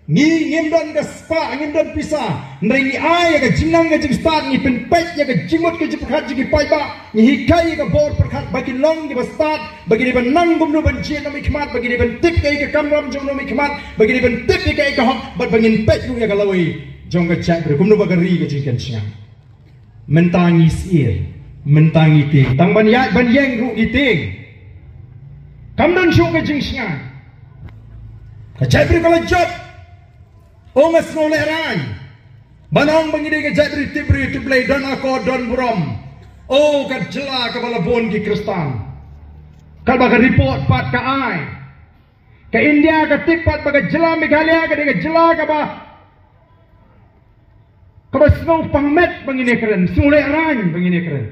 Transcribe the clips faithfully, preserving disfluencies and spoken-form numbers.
Ngi ngim don ka spah, ngim don pisa. Hynrei ngi ai ïa ka jingnang ka jingstad, ngi pynpeit ïa ka jingmut ka jingpyrkhat jong ki paidbah, ngi hikai ïa ka bor pyrkhat ba kin long kiba stad, ba kin dei ban nang kumno ban jied na u mihkhmat, ba kin dei ban tip kaei ka kamram jong u mihkhmat, ba kin dei ban tip ïa kaei ka hok, bad ba ngin peit ruh ïa ka lawei jong ka jaitbynriew kumno ba ka ri ka jingkhein shngain. Mynta ngi syier, mynta ngi tieng. Tang ban ïaid ban ïeng ruh ngi tieng. Kam don shuh ka jingsngaid. Ka jaitbynriew ka la jop. O nga sngew lehraiñ. Ban ong ba ngi dei ka jaitbynriew tip briew tip Blei, don akor don burom. O ka jylla kaba la bun ki Khristan. Katba ka report pat ka ai. Ka India ka tip pat ba ka jylla Meghalaya ka dei ka jylla kaba kaba sngew pangmet ba ngin ïakren, sngew lehraiñ ba ngin ïakren.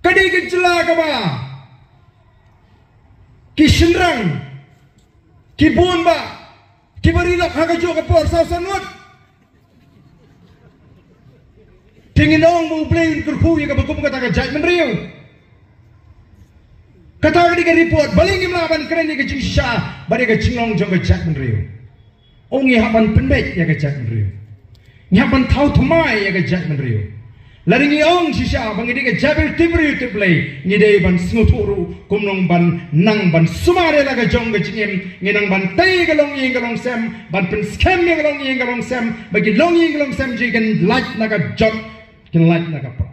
Ka dei ka jylla kaba ki shynrang, ki bun ba, kiba ri lok ha kajuh ka por saw san ngut. Te ngin ong ba U Blei un kyrkhu ïa kaba kum kata ka jaitbynriew. Kata ka dei ka report, balei ngim lah ban kren ïa ka jingshisha bad ïa ka jinglong jong ka jaitbynriew. O ngi hap ban pynbeit ïa ka jaitbynriew. Ngi hap ban thaw thymmai ïa ka jaitbynriew. Lada ngi ong shisha ba ngi dei ka jaitbynriew tip briew tip Blei, ngi dei ban sngewthuh ruh kumno ban nang ban sumar ïa la ka jong ka jingim, ngi nang ban tei ïa ka longïing ka longsem, ban pynskhem ïa ka longïing ka longsem, ba ki longïing ka longsem jong ngi kin lait na ka jot, kin lait na ka pra.